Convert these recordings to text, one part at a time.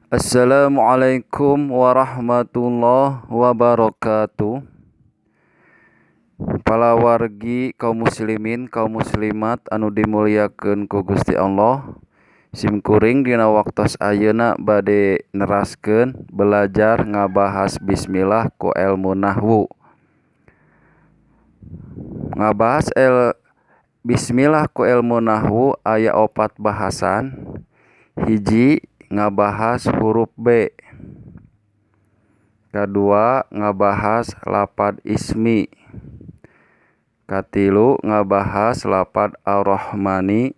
Assalamualaikum warahmatullahi wabarakatuh. Palawargi kaum muslimin kaum muslimat anu dimuliakeun ku Gusti Allah, simkuring dina waktos ayeuna bade neraskeun belajar ngabahas bismillah ku elmu nahwu. Ngabahas bismillah ku elmu nahwu aya opat bahasan. Hiji, ngabahas huruf B. Kadua, ngabahas lapad ismi. Katilu, ngabahas lapad ar-Rahmani.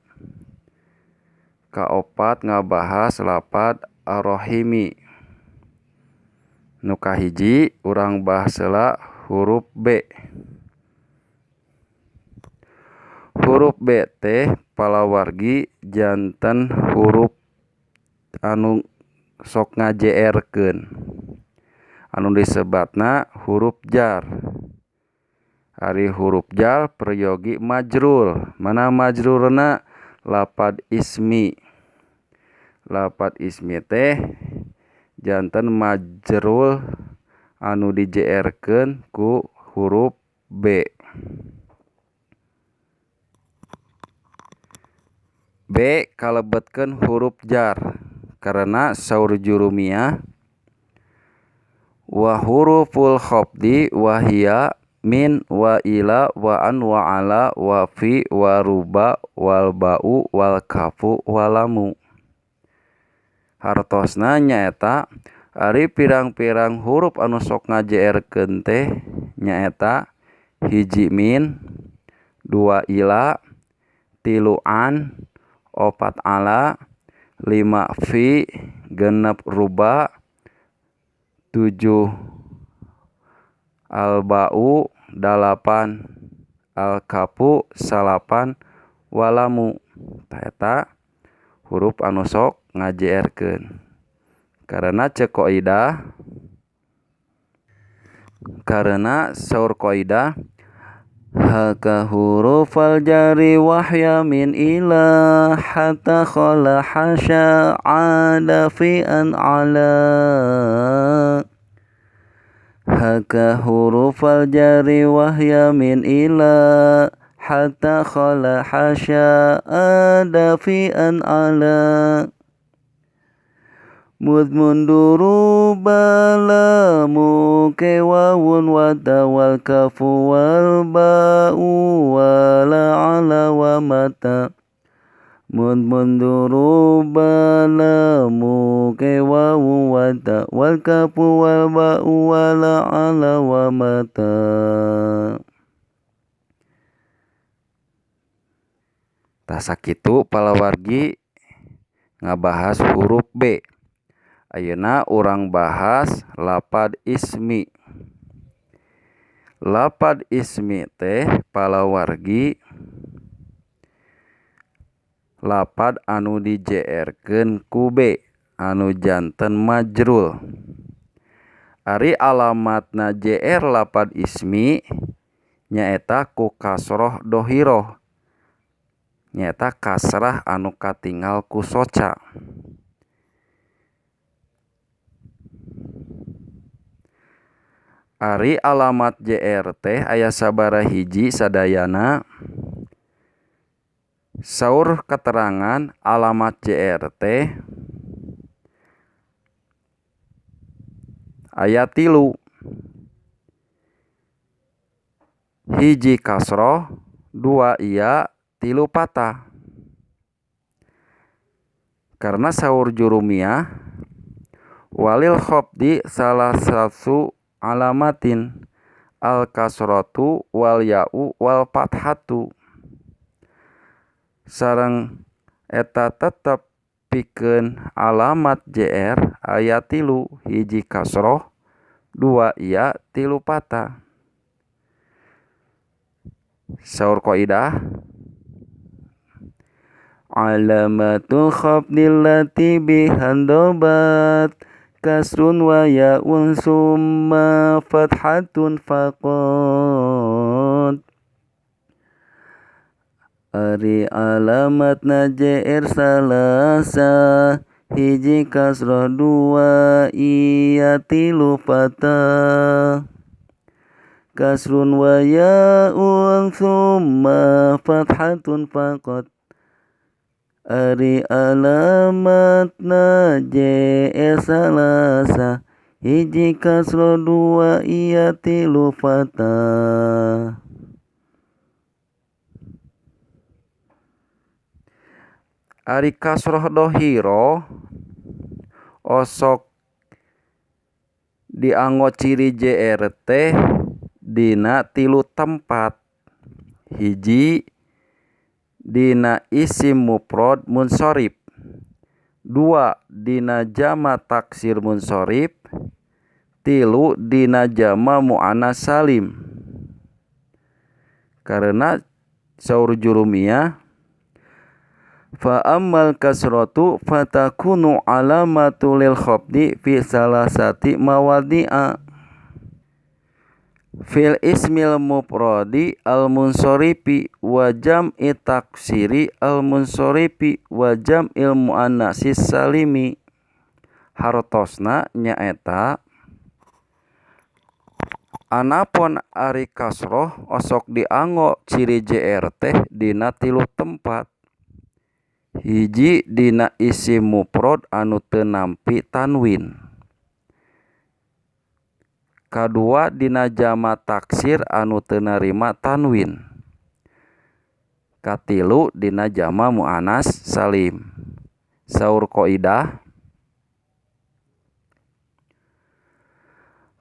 Kaopat, ngabahas lapad ar-Rahimi. Nu kahiji urang bahas heula huruf B. Huruf B teh palawargi janten huruf anu sok ngajeerkeun, anu disebatna huruf jar. Ari huruf jar peryogi majrur. Mana majrurna? Lapad ismi. Lapad ismi teh janten majrur anu dijeerkeun ku huruf B. B kalebetkeun huruf jar karena saur jurumiyah wa huruful khafdi wa hiya min wa ila wa an wa ala wa fi wa ruba wal ba'u wal kafu walamu. Hartosna nyaeta ari pirang-pirang huruf anu sok ngajeerkeun teh nyaeta hiji min, dua ila, tilu an, opat ala, lima fi, genep ruba, 7 alba'u, 8 alkafu, 9 walamu. Eta huruf anu sok ngajeerkeun. Karena ceuk kaidah, karena saur kaidah haka hurufal jari wahya min ila hatta khala hasya ada fi an ala. Haka hurufal jari wahya min ila hatta khala hasya ada fi an ala. Mud munduru balamu kewawun wa tawal kafu wal ba'u wala ala wa mata. Mud munduru balamu kewawun wa tawal kafu wal ba'u wala ala wa mata. Tah sakitu palawargi ngabahas huruf B. Ayeuna urang bahas lapad ismi. Lapad ismi teh palawargi lapad anu dijeerkeun ku B anu janten majrul. Ari alamatna JR lapad ismi nyaeta ku kasroh dohiroh, nyaeta kasrah anu katingal ku soca. Ari alamat JR teh aya sabaraha hiji sadayana. Saur keterangan alamat JR teh aya 3. Hiji kasroh, 2 iya, 3 patah. Karena saur jurumiyah walil khafdi salah satu alamatin al kasratu wal ya'u wal fathatu. Sareng eta tetep pikeun alamat JR aya 3, hiji kasroh, 2 iya, 3 patah. Saur kaidah alamatul khafdi allati bihandabat kasrun wa ya'un summa fathatun faqad. Ari alamatna JR salasa Hiji kasroh dua iya tilu fathah. Kasrun wa ya'un tsumma fathatun faqat. Ari alamatna JR salasa. Hiji kasroh dua iya tilu fathah. Ari kasroh dohiro osok dianggo ciri JR teh dina tilu tempat. Hiji dina isim mufrad munsorif, dua dina jama taksir munsorif, tilu dina jama muannas salim. Karena saur jurumiyah fa ammal kasratu fatakunu alamatu lil khafdi fi salasati mawadi'a. Fil ismil mufradi al munsorifi wa jam'i taksiri al munsorifi wa jam'il muannasis salimi. Hartosna nyaeta anapun ari kasroh osok dianggo ciri JR teh dina tilu tempat. Hiji dina isim mufrad anu teu nampi tanwin, kadua dina jama taksir anu teu narima tanwin, katilu dina jama muannas salim. Saur kaidah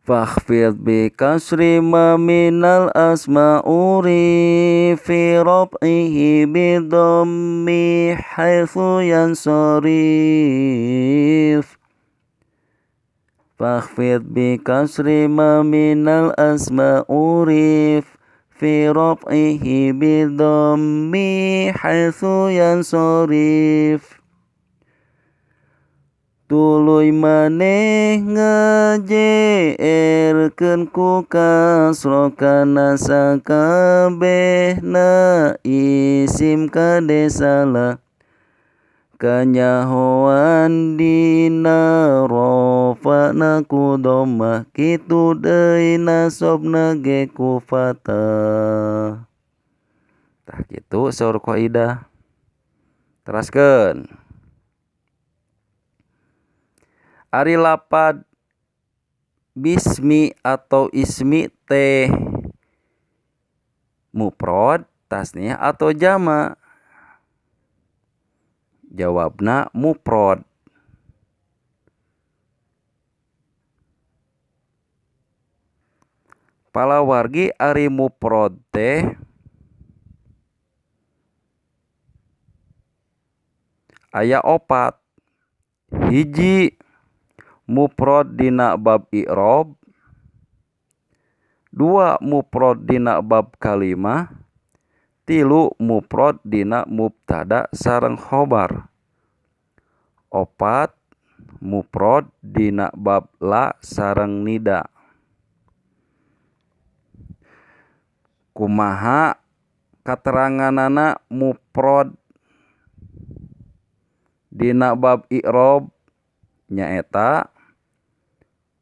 fakhfid bi kasri ma minal asma'uri fi raf'ihi bi dhammi haitsu yansarif. Fakhfid bi kasri ma minal asma'uri fi raf'ihi bi dhammi haitsu yansarif. Tuluy maneh ngajeerkeun ku kasroh kana sakabehna isim kade salah. Kanyahoan dina rofa'na ku dhammah kitu deui nasobna ge ku fathah. Tah kitu saur kaidah. Teraskeun. Ari lapad bismi atau ismi teh mufrad, tasniah atau jama? Jawabna mufrad. Palawargi ari mufrad teh aya opat. Hiji mufrad dina bab i'rob, dua mufrad dina bab kalimah, tilu mufrad dina mubtada sareng khobar, opat mufrad dina bab la sareng nida. Kumaha kateranganana mufrad dina bab i'rob nyaeta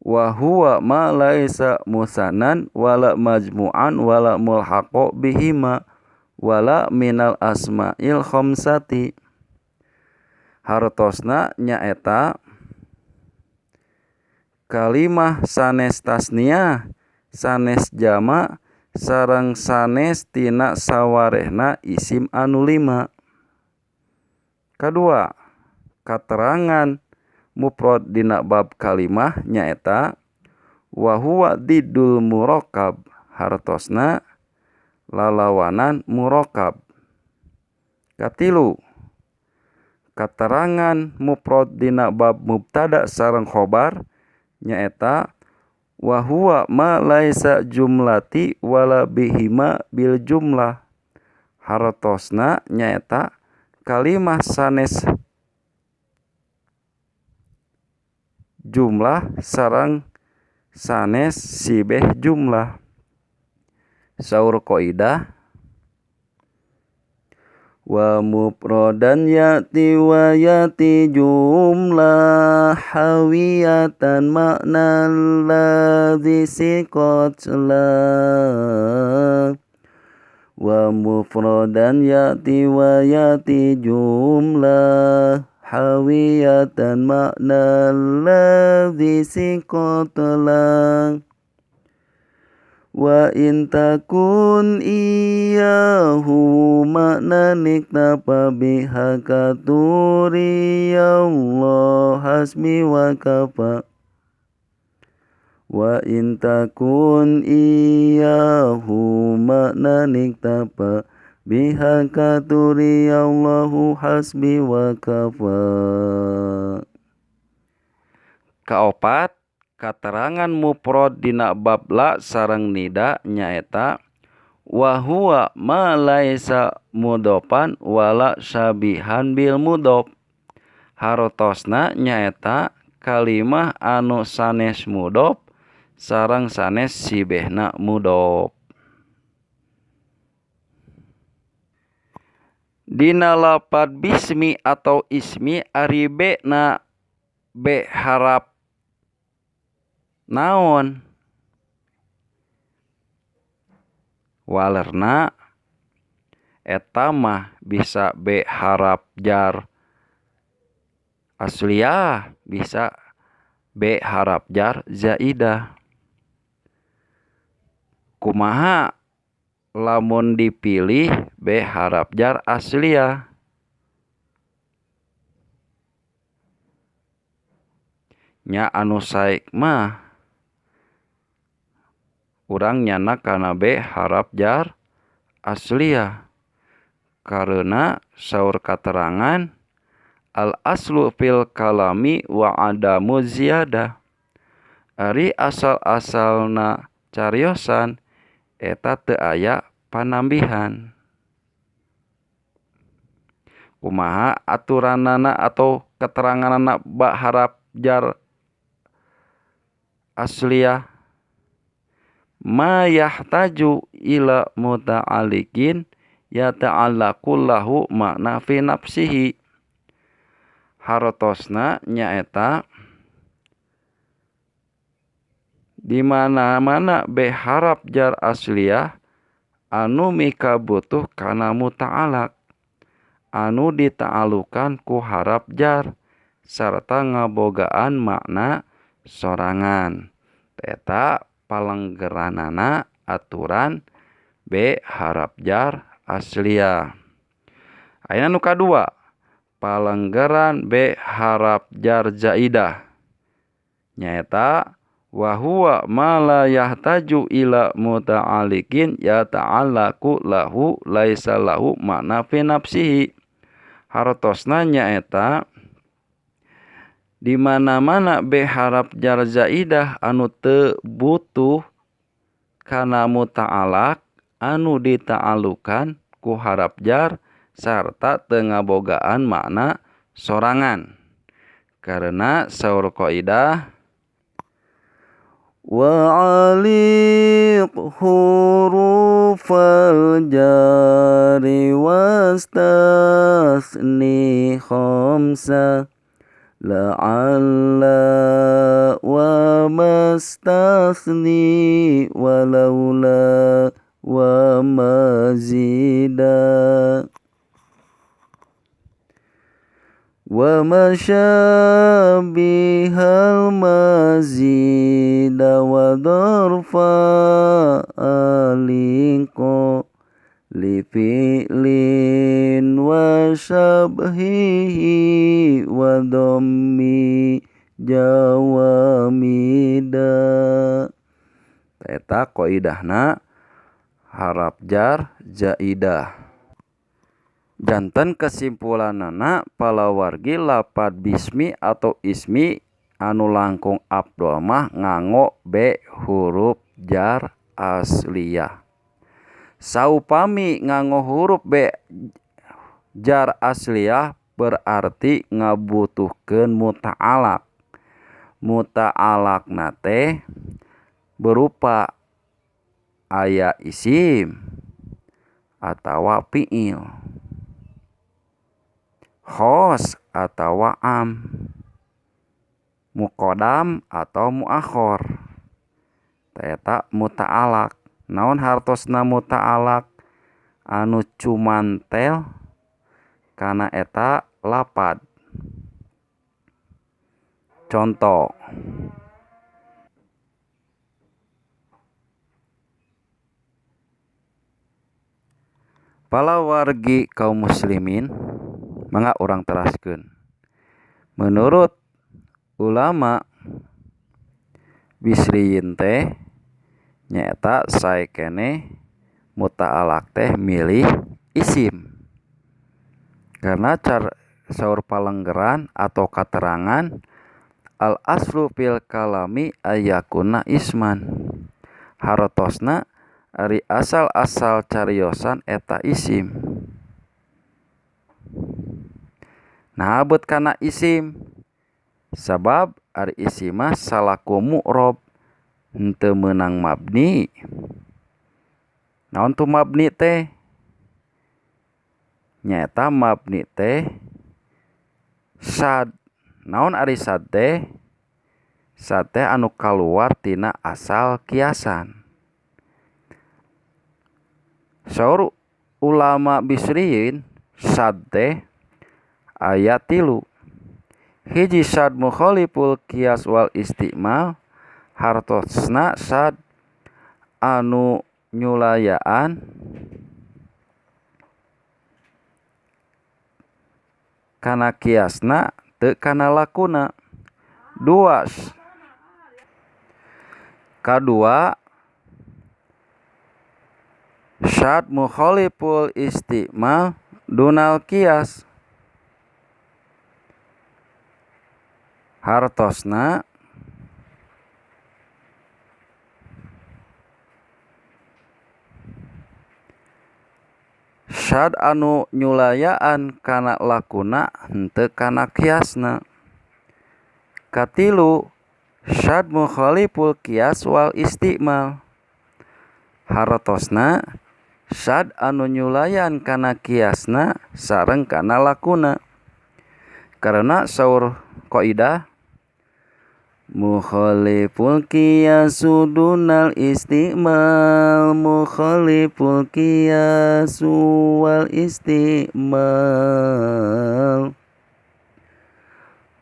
wa huwa ma laisa musanan wala majmu'an wala mulhaqo bihima wala minal asma'il khamsati. Hartosna nyaeta kalimah sanes tasniah, sanes jama, sareng sanes tina sawarehna isim anu lima. Kadua, katerangan mufrad dina bab kalimah nyaeta wa huwa didul murakkab, hartosna lalawanan murakkab. Katilu, katerangan mufrad dina bab mubtada sareng khobar nyaeta wa huwa ma laisa jumlati wala bihima bil jumlah, hartosna nyaeta kalimah sanes jumlah sareng sanes sibeh jumlah. Saur kaidah Wa mufradan ya'ti wa ya'ti jumlah hawiyatan makna alladzi siqat la. Wa mufradan ya'ti wa ya'ti jumlah hawiyatan makna alladzi siqat la. Wa in takun iyahu makna niktapa biha katuriyallah hasbi wa kafa. Wa in takun iyahu makna niktapa biha katuriyallahu hasbi wa kafa. Kaopat, katerangan mufrad dina bab la sareng nida nyaeta wa huwa ma laisa mudhofan wala syabihan bil mudhof. Hartosna nyaeta kalimah anu sanes mudhof sareng sanes sibehna mudhof. Dina lapad bismi atau ismi ari be na be harap naon walerna eta mah bisa be harap jar asliyah, bisa be harap jar zaidah. Kumaha lamun dipilih be harap jar asliyah? Nya anu saek mah urang nyana kana be harap jar asliyah, karena saur katerangan al aslu fil kalami wa adamu ziyadah. Ari asal-asalna cariosan eta teu aya panambihan. Kumaha aturanana atau keteranganana ba harap jar asliyah? Ma yahtaju ila muta'alikin yata'allaqu lahu makna fi nafsihi. Hartosna nyaeta di mana-mana be harap jar asliyah anu mikabutuh kana muta'alaq anu dita'alukan ku harap jar sarta ngabogaan makna sorangan. Eta palenggeranana aturan be harap jar asliyah. Ayeuna nu kadua, palenggeran be harap jar zaidah nyaeta wa huwa ma la yahtaju ila muta'alikin yata'allaqu lahu laisa lahu makna fi nafsihi. Hartosna nyaeta di mana-mana be harap jar zaidah anu teu butuh kana muta'alaq anu dita'alukan ku harap jar sarta teu ngabogaan makna sorangan. Karena saur kaidah wa aliq hurufal jari wastasni khamsa la'alla wa mastasni walaula wa mazida wa masyabihal mazida wa darfa alinko li fi'lin wa syabhihi wa dhammi jawamida. Eta kaidahna harap jar zaidah. Janten kesimpulanana palawargi lapad bismi atau ismi anu langkung afdol mah nganggo be huruf jar asliyah. Saupami nganggo huruf be jar asliyah berarti ngabutuhkeun muta'alaq. Muta'alaqna teh berupa aya isim atawa fi'il. Khos atawa am, muqaddam atau muakhor. Eta muta'alaq. Naon hartosna muta'alaq? Anu cumantel kana eta lapad. Contoh, palawargi kaum muslimin, mangga urang teraskeun. Menurut ulama Bisriyin teh nyaeta sae keneh muta'alaq teh milih isim. Karena saur palenggeran atau katerangan al aslu fil kalami ayakuna isman. Hartosna ari asal-asal cariosan eta isim. Nah beut kana isim, sabab ari isim mah salaku mu'rob henteu meunang mabni. Naon tu mabni teh? Nyaeta mabni teh sad. Naon ari sad teh? Sad teh anu kaluar tina asal kiasan. Saur ulama Bisriyin sad teh aya 3. Hiji sad mukhaliful qiyas wal istimal, hartosna sad anu nyulayaan kana kiasna teu kana lakuna. Dua, kadua sad mukhaliful istimal dunal qiyas, hartosna sad anu nyulayaan kana lakuna henteu kana kiasna. Katilu sad mukhaliful qiyas wal istimal, hartosna sad anu nyulayan kana kiasna sareng kana lakuna. Karena saur kaidah mukhaliful qiyasu dunal istimal, mukhaliful qiyasu wal istimal,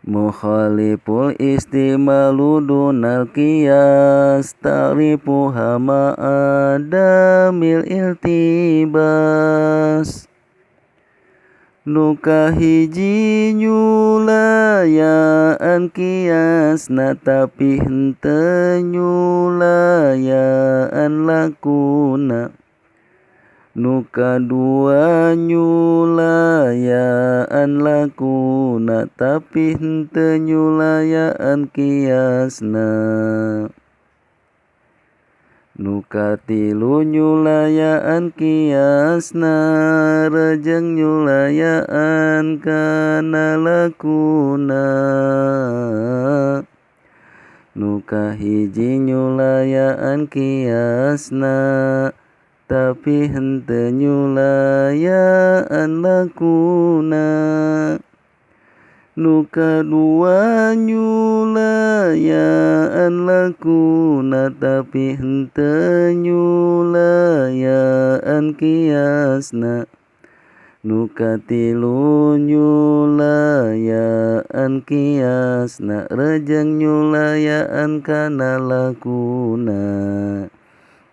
mukhaliful istimalu dunal qiyas, ta'rifuha ma'adamil iltibas. Nu kahiji nyulayaan kiasna tapi henteu nyulayaan lakuna. Nu kadua nyulayaan lakuna tapi henteu nyulayaan kiasna. Nu katilu nyulayaan kiasna rejeng nyulayaan kana lakuna. Nu kahiji nyulayaan kiasna tapi henteu nyulayaan lakuna. Nu kadua nyulayaan lakuna tapi henteu nyulayaan kiasna. Nu katilu nyulayaan kiasna rejeng nyulayaan kana lakuna.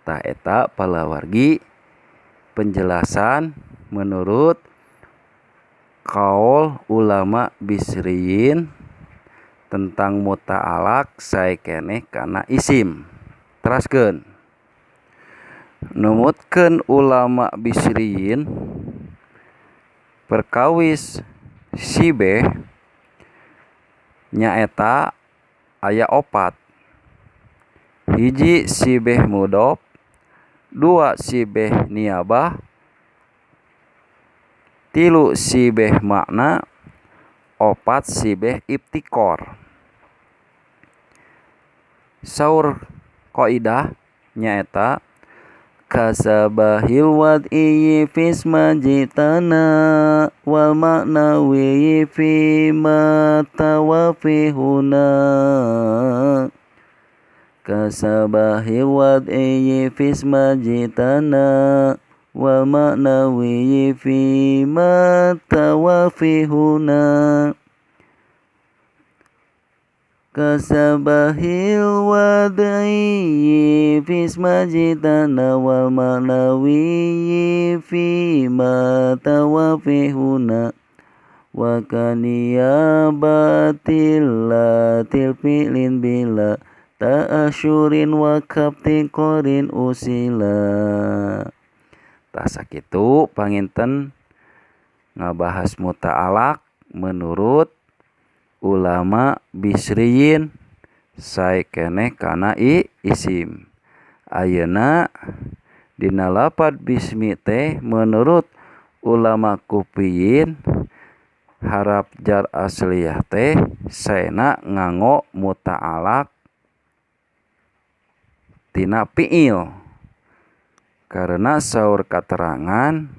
Tah eta palawargi penjelasan menurut kaul ulama Bisriyin tentang muta'alaq sae keneh kana isim. Teraskeun. Numutkeun ulama Bisriyin perkawis sibeh nyaeta aya 4. Hiji sibeh mudhof, 2 sibeh niabah, 3 sibeh makna, 4 sibeh iftikor. Saur kaidah nyaeta Kasabahil wad'i fisma jitana wal ma'nawi fi ma tawafi huna. Kasabahil wad'i fisma jitana wal ma'nawi fi ma tawafi huna. Kasabahil wad'i fisma jitana wal ma'nawi fi ma tawafi huna. Wa kaniyabatil latil fi'lin bila ta'asyurin wa kapti qorin usila. Tah sakitu panginten ngabahas muta'alaq menurut ulama Bisriyin sae keneh kana isim. Ayeuna dina lapad bismi teh menurut ulama Kufiyin harap jar asliyah teh saena nganggo muta'alaq tina fi'il. Karena saur katerangan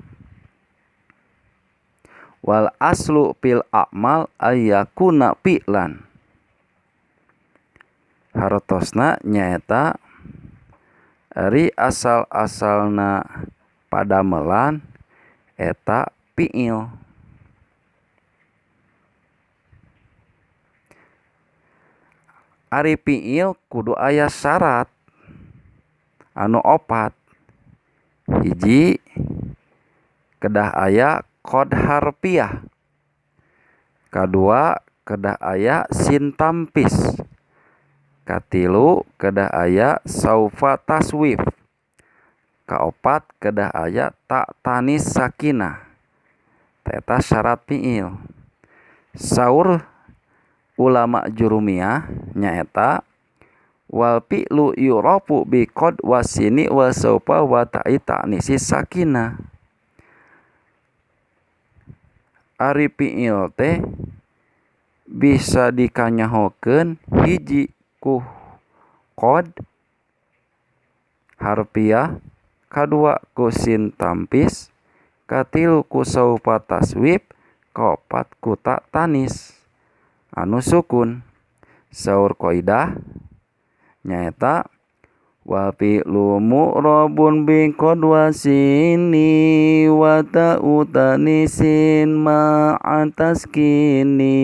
wal aslu fil a'mal ayyakuna fi'lan. Hartosna nyaeta ari asal-asalna padamelan eta fi'il. Ari fi'il kudu aya syarat anu opat. Hiji, kedah aya qad harfiah. Kadua, kedah aya sin tampis. Katilu, kedah aya saufa taswif. Kaopat, kedah aya ta tanis sakinah. Eta syarat fi'il. Saur ulama Jurumiyah nyaeta wal fi'lu yurafu bi qad wasini wa saufa wa ta'i ta'nisi sakinah. Ari fi'il teh bisa dikanyahokeun hiji ku qad harfiah, kadua ku sin tampis, katilu ku saufa taswif, kaopat ku ta tanis anu sukun. Saur kaidah nyaeta wa fi'lu mu'rabun bi qad wasini wa ta'u tanisin ma'a taskini.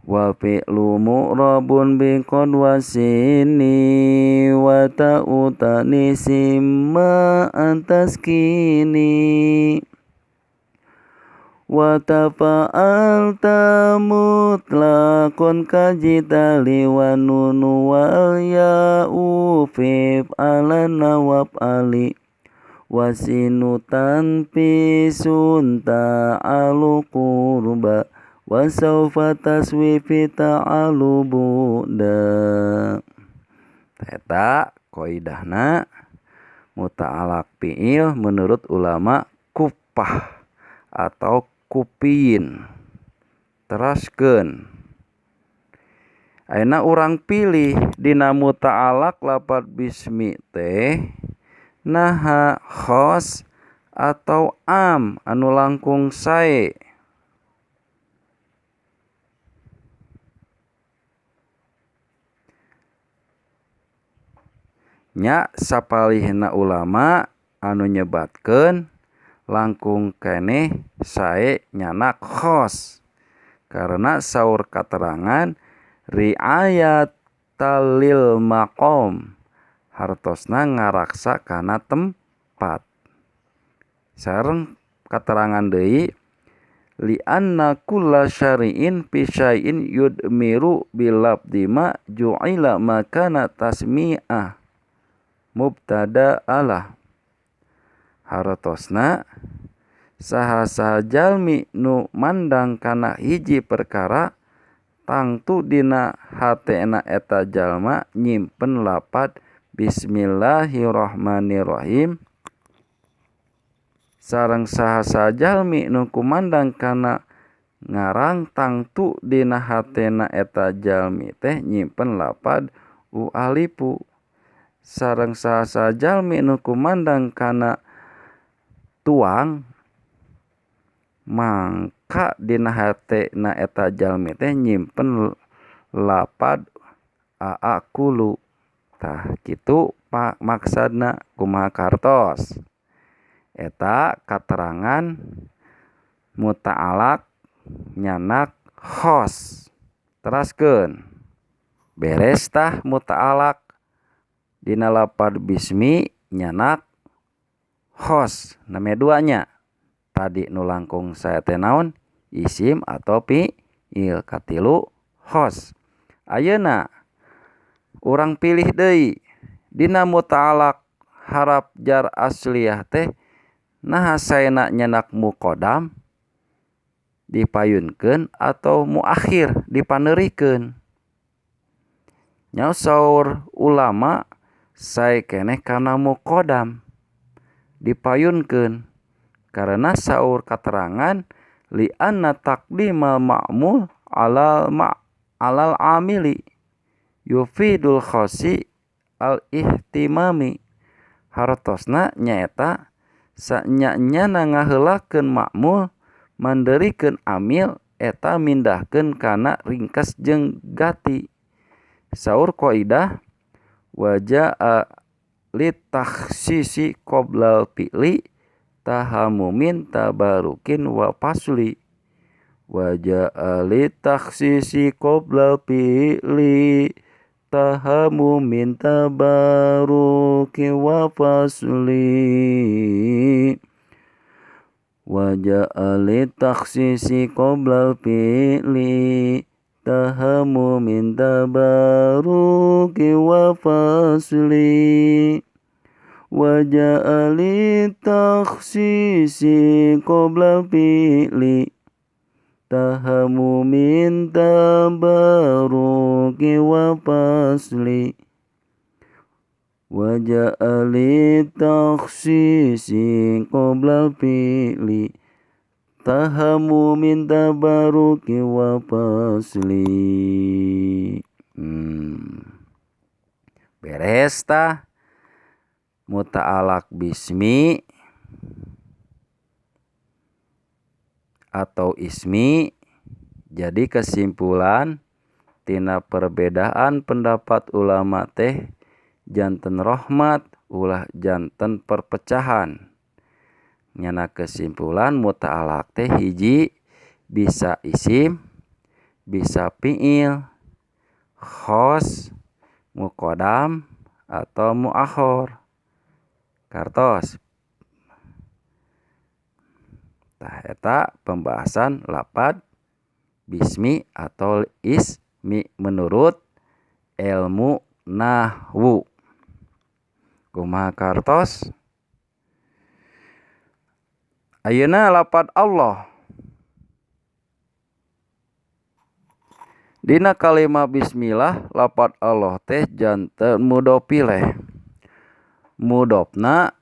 Wa fi'lu mu'rabun bi qad wasini wa ta'u tanisin ma'a taskini. Wa tafa'alta mutlaqun kajitali wa nunu wal ya'u fi fa'alana wa fa'ali wa sinu tanfisun ta'alu qurba wa sawfa taswifi ta'alu bu'da. Eta kaidahna muta'alaq fi'il menurut ulama Kufah atau Kufiyin. Teraskeun. Ayeuna urang pilih dina muta'alaq lapad bismi teh naha khos atau am anu langkung sae. Nya sapalihna ulama anu nyebatkeun langkung keneh sae nyanak khos karena saur katerangan riayat talil maqam hartosna ngaraksa kana tempat. Sareng katerangan deui li anna kulla syari'in fi syai'in yudmiru bilabdi ma ju'ila makana tasmi'ah mubtada alah. Hartosna saha-saha jalmi nu mandang kana hiji perkara tangtu dina hatena eta jalma nyimpen lapad bismillahirrahmanirrahim. Sareng saha-saha jalmi nu kumandang kana ngarang tangtu dina hatena eta jalmi teh nyimpen lapad Ualipu sareng saha jalmi nu kumandang kana tuang mangka dina hatena eta jalmi teh nyimpen lapad aakulu. Tah kitu maksadna kumaha kartos. Eta katerangan muta'alaq nyanak khos. Teraskeun beres tah muta'alaq dina lapad bismi nyanak khos name duanya. Tadi nu langkung saya teh naon isim atau fi'il, katilu khos. Ayeuna urang pilih deui dina muta'alaq harap jar asliyah teh naha saena nyanak muqaddam dipayunkeun atau muakhir dipaneurikeun. Nya saur ulama sae keneh kana muqaddam dipayunkeun karena saur katerangan li anna taqdimal ma'mul alal amili yufidul khosi al ihtimami. Hartosna nyaeta sanya-nyana ngaheulakeun ma'mul manderikeun amil eta mindahkeun kana ringkes jeung gati. Saur qaidah waja'a litakhsisi qoblal fi'li tahamumin tabarukin wa fasli. Waja'a litakhsisi qoblal fi'li tahamumin tabaruki wa fasli. Waja'a litakhsisi qoblal fi'li tahamumin tabaruki wa fasli. Waja'a litakhsisi qoblal fi'li tahamumin tabaruki wa fasli. Waja'a litakhsisi qoblal fi'li tahamumin tabaruki wa fasli. Beres tah muta'alaq bismi atau ismi. Jadi kesimpulan tina perbedaan pendapat ulama teh janten rahmat ulah janten perpecahan. Nyana kesimpulan muta'alaq teh hiji bisa isim, bisa fi'il, khos, muqaddam atau muakhir. Kartos. Tah eta pembahasan lapad bismi atau ismi menurut ilmu nahwu. Kumaha kartos? Ayeuna lapad Allah. Dina kalima bismillah lapad Allah teh janten mudhof ilaih. Mudhofna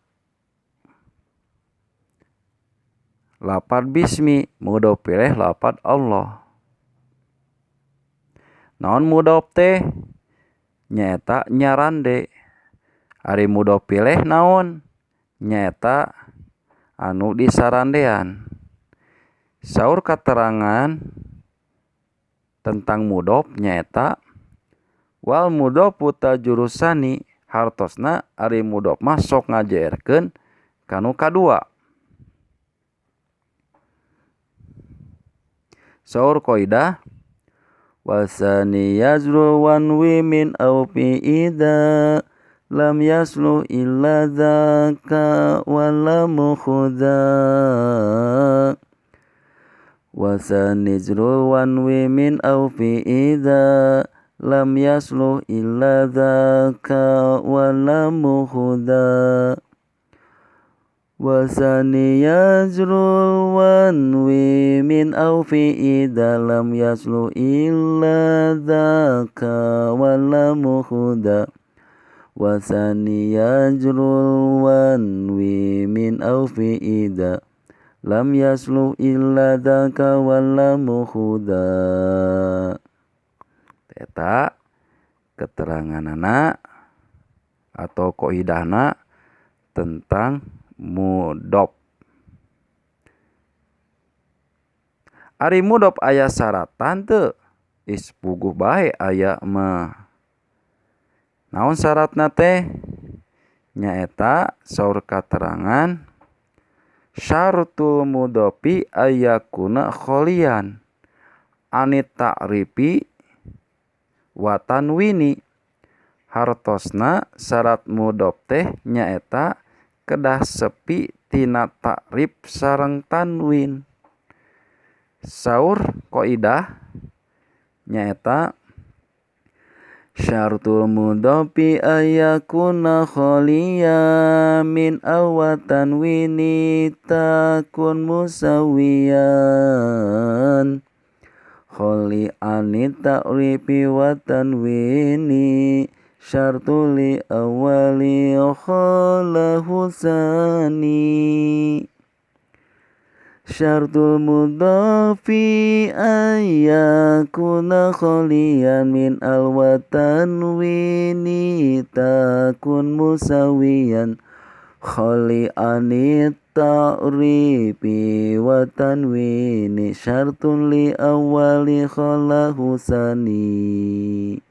lapad bismi, mudhof ilaih lapad Allah. Naon mudhof teh? Nyaeta nyarande. Ari mudhof ilaih naon? Nyaeta anu disarandean. Saur katerangan tentang mudhof nyaeta wal mudhofu tajurusani. Hartosna ari mudhof mah sok ngajeerkeun kanu kadua. Saur qaidah wasani yazru wan wi min au fi idza lam yaslu illa dzaka wala mukhudha. Wasani zru wan wi min au fi idza lam yaslu illa dzaka wala mukhudha. Wasani yazrul wanwi min au fi idza lam yaslu illa dzaka wala mukhudha. Wasani yazrul wanwi min au fi idza lam yaslu illa dzaka wala mukhudha. Eta Keteranganana atau kaidahna tentang mudhof. Ari mudhof aya syaratan teu? Is puguh bae aya mah. Naon syaratna teh? Nyaeta saur katerangan syaratul mudhofi ayyakuna kholian anit ta'rifi wa tanwini. Hartosna syarat mudhof teh nyaeta kedah sepi tina ta'rif sareng tanwin. Saur kaidah nyaeta syaratul mudhofi ayyakuna kholiyan min aw tanwini takun musawiyan kholi anit ta'rifi wa tanwini syartu li awali khalahu sani. Syartul mudhofi ayyakuna kholiyan min al wa tanwini takun musawiyan kholi anit ta'rifi wa tanwini syartun li awali khalahu sani.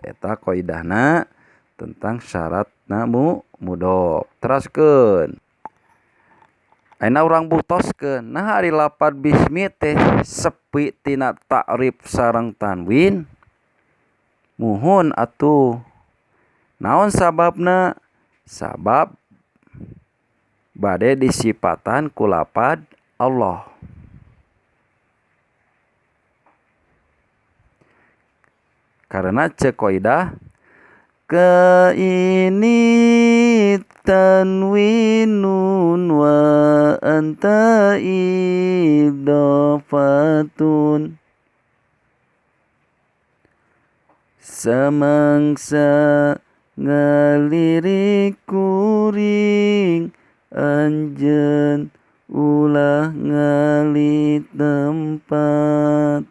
Eta kaidahna tentang syaratna mudhof. Teraskeun. Ayeuna urang butoskeun. Nah ari lapad bismi teh sepi tina ta'rif sareng tanwin. Muhun atuh. Naon sababna? Sabab bade disipatan ku lapad Allah. Karena ceuk kaidah ka ini tanwinun wa anta idofatun samangsa ngalirik kuring anjeun ulah ngali tempat.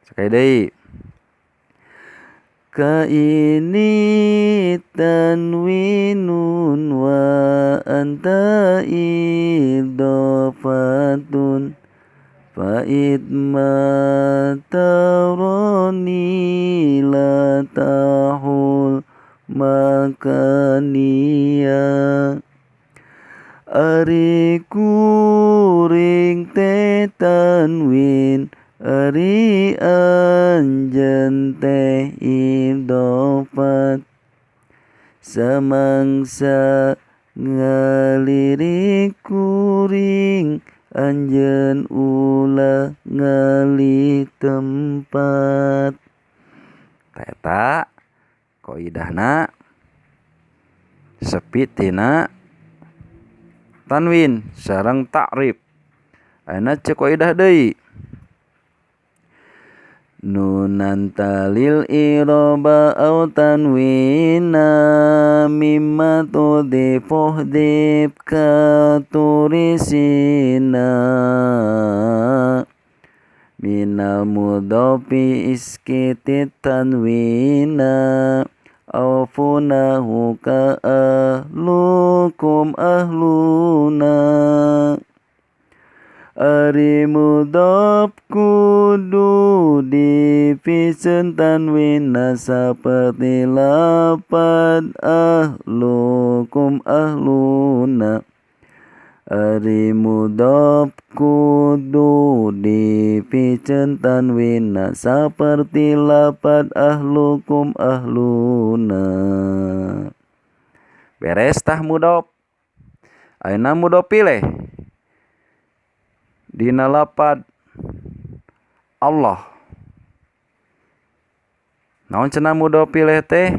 Sekali deui. Ka ini tanwinun wa anta idofatun fa idma tarani la tahul makaniya. Ari kuring teh tanwin ari anjeun teh idofat samangsa ngalirik kuring anjeun ulah ngali tempat. Eta kaidahna sepi tina tanwin sareng ta'rif. Ayeuna ceuk kaidah deui. Nunan talil iroba au tanwina mimma tudhifuh dib ka turisina minal mudhofi iskiti tanwina au funahu ka ahlukum ahluna. Ari mudhof kudu dipiceun tanwinna saperti lapad ahlukum ahluna. Ari mudhof kudu dipiceun tanwinna saperti lapad ahlukum ahluna. Beres tah mudhof. Ayeuna mudhof pilih dina lapad Allah. Naon cenah mudhof pilih teh?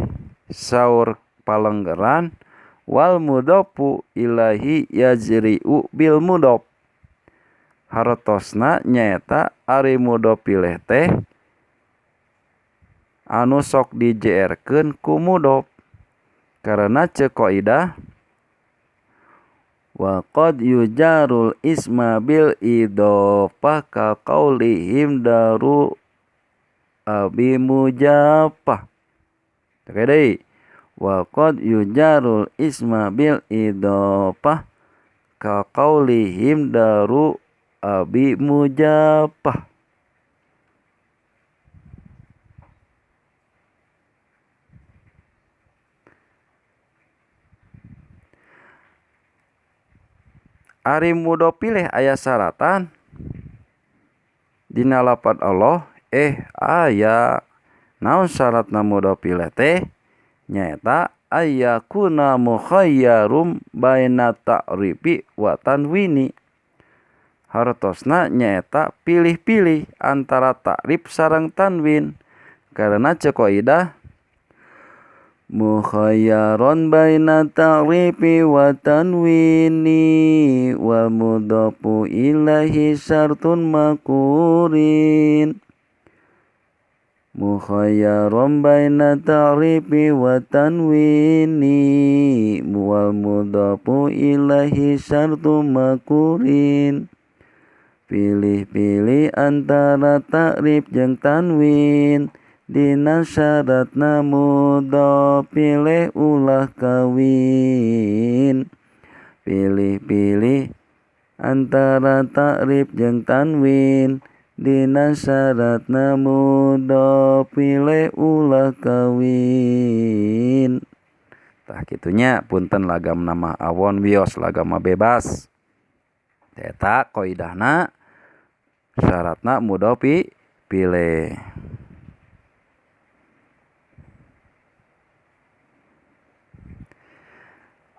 Saur palenggeran wal mudhofu ilahi yajri'u bil mudhof. Hartosna nyaeta ari mudhof pilih teh anu sok dijeerkeun ku mudhof. Karena ceuk kaidah wa qad yujarul isma bil idhofah ka qaulihim daru abi mujafah. Oke deui. Wa qad yujarul isma bil idhofah ka qaulihim daru abi mujafah. Ari mudhof pilih aya syaratan dina lapad Allah aya. Naon syaratna mudhof pilih teh? Nyaeta ayyakuna mukhayyarum baina ta'rifi wa tanwini. Hartosna nyaeta pilih-pilih antara ta'rif sareng tanwin. Karena ceuk kaidah mukhayyaron baina ta'rifi wa tanwini wa mudhafu ilaihi syartun makurin. Mukhayyaron baina ta'rifi wa tanwini wal mudhafu ilaihi syartun makurin. Pilih-pilih antara ta'rif jeung tanwin dina syaratna mudhof pilih ulah kawin. Pilih-pilih antara ta'rif jeung tanwin dina syaratna mudhof pilih ulah kawin. Tah kitunya punten lagam nama awon wios lagam bebas. Eta kaidahna syaratna mudhof pilih.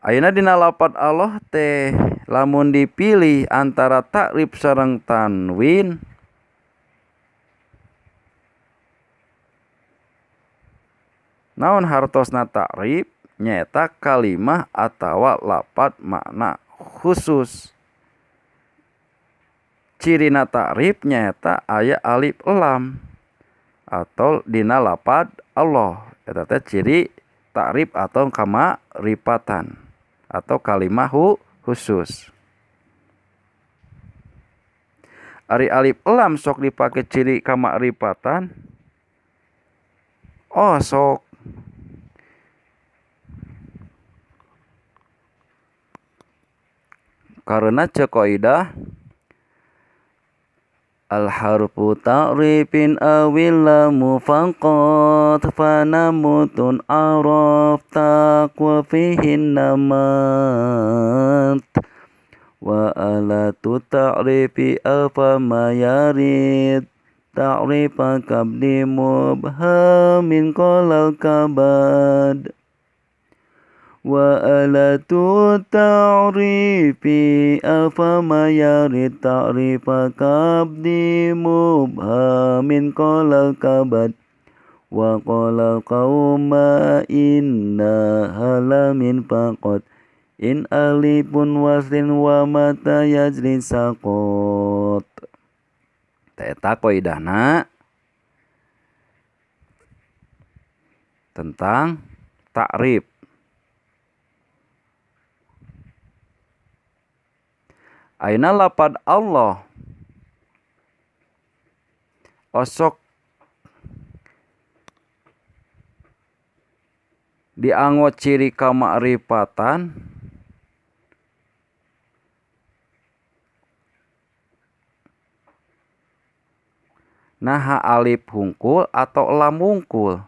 Ayeuna dina lapad Allah teh lamun dipilih antara ta'rif sareng tanwin naon hartosna ta'rif nyaeta kalimah atawa lapad makna khusus. Cirina ta'rif nyaeta aya alif lam atau dina lapad Allah. Eta teh ciri ta'rif atau kamaripatan atau kalimah khusus. Ari alif lam sok dipake ciri kamaripatan. Oh sok. Karena ceuk kaidah al harfu ta'rifin awil lamu faqat fanamutun araf taqwa fihin namat wa alatu ta'rifi alfa ma yarid ta'rifa kabdi mubhamin qalal kabad wa alatu ta'rifi alfa ma yarid ta'rifa kabdi mubhamin qalal kabad wa qala qauma inna halamin faqat in alifun waslin wa mata yajri saqat. Eta kaidahna tentang ta'rif. Ayeuna lapad Allah osok dianggo ciri kamakrifatan naha alif hungkul atau lam hungkul.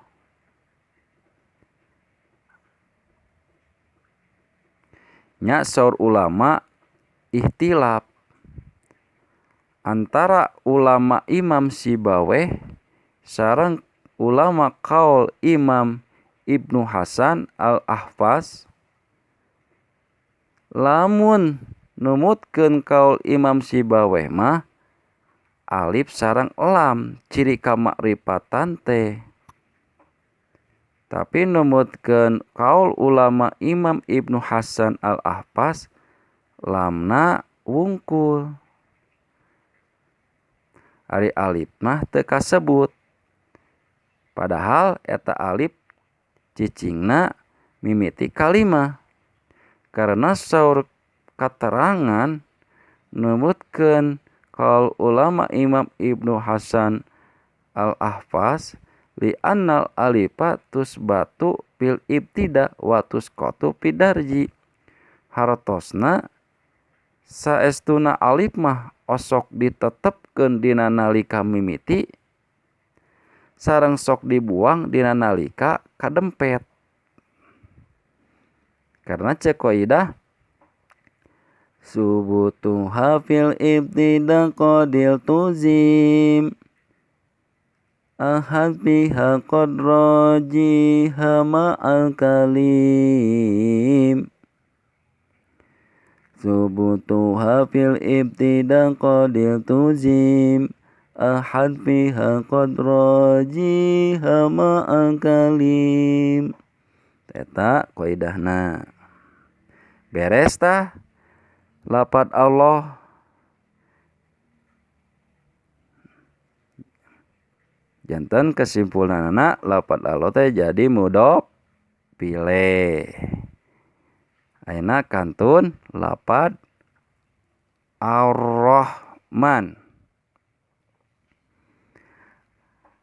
Nya saur ulama ikhtilaf antara ulama Imam Sibaweh sareng ulama kaul Imam Ibnu Hasan Al-Ahfas. Lamun numutkeun kaul Imam Sibaweh mah alif sareng lam ciri kamakrifatan teh. Tapi numutkeun kaul ulama Imam Ibnu Hasan Al-Ahfas lamna wungkul. Ari alif mah teu kasebut. Padahal eta alif cicingna mimiti kalimah. Karena saur katerangan numutkeun kaul ulama Imam Ibnu Hasan Al-Ahfas li annal alifa tusbatu fil ibtida wa tusqatu fid darji. Hartosna saestuna alif mah osok ditetepkeun dina nalika mimiti sareng sok dibuang dina nalika kadempet. Karena cek kaidah subutuha fil ibtida qadil tuzim ahad biha qad rajiha ma'al kalim. Subutuha fil ibtida qadil tuzim ahad biha qad rajiha ma'al kalim. Eta kaidahna. Beres tah lapad Allah. Janten kesimpulanana lapad Allah teh jadi mudhof ilaih. Ayeuna kantun lapad Ar-Rahman.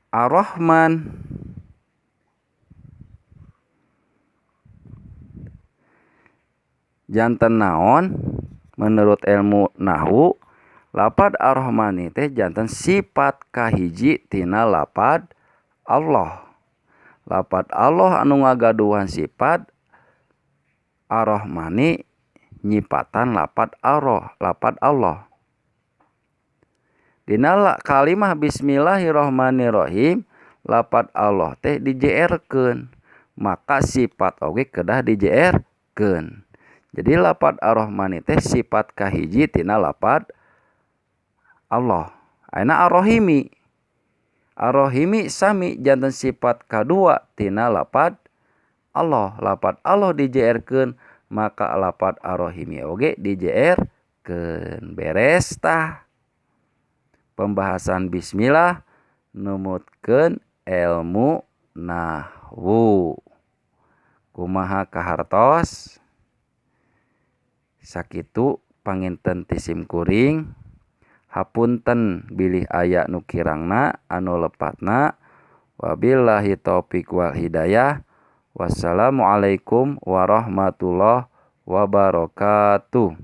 Ar-Rahman janten naon? Menurut ilmu nahwu lapad Ar-Rahmani teh janten sifat kahiji tina lapad Allah. Lapad Allah anu ngagaduhan sifat Ar-Rahmani nyipatan lapad Allah, lapad Allah. Dina kalimah bismillahirrahmanirrahim lapad Allah teh dijeerkeun, maka sifat oge kedah dijeerkeun. Jadi lapad Ar-Rahmani teh sifat kahiji tina lapad Allah. Ayeuna Ar-Rahimi. Ar-Rahimi sami janten sifat kadua tina lapad Allah. Lapad Allah dijeerkeun, maka lapad Ar-Rahimi oge dijeerkeun. Beres tah. Pembahasan bismillah numutkeun ilmu nahwu. Kumaha kahartos? Sakitu panginten ti simkuring. Hapunten bilih aya nu kirangna anu lepatna. Wabillahi taufik wal hidayah. Wassalamualaikum warahmatullahi wabarakatuh.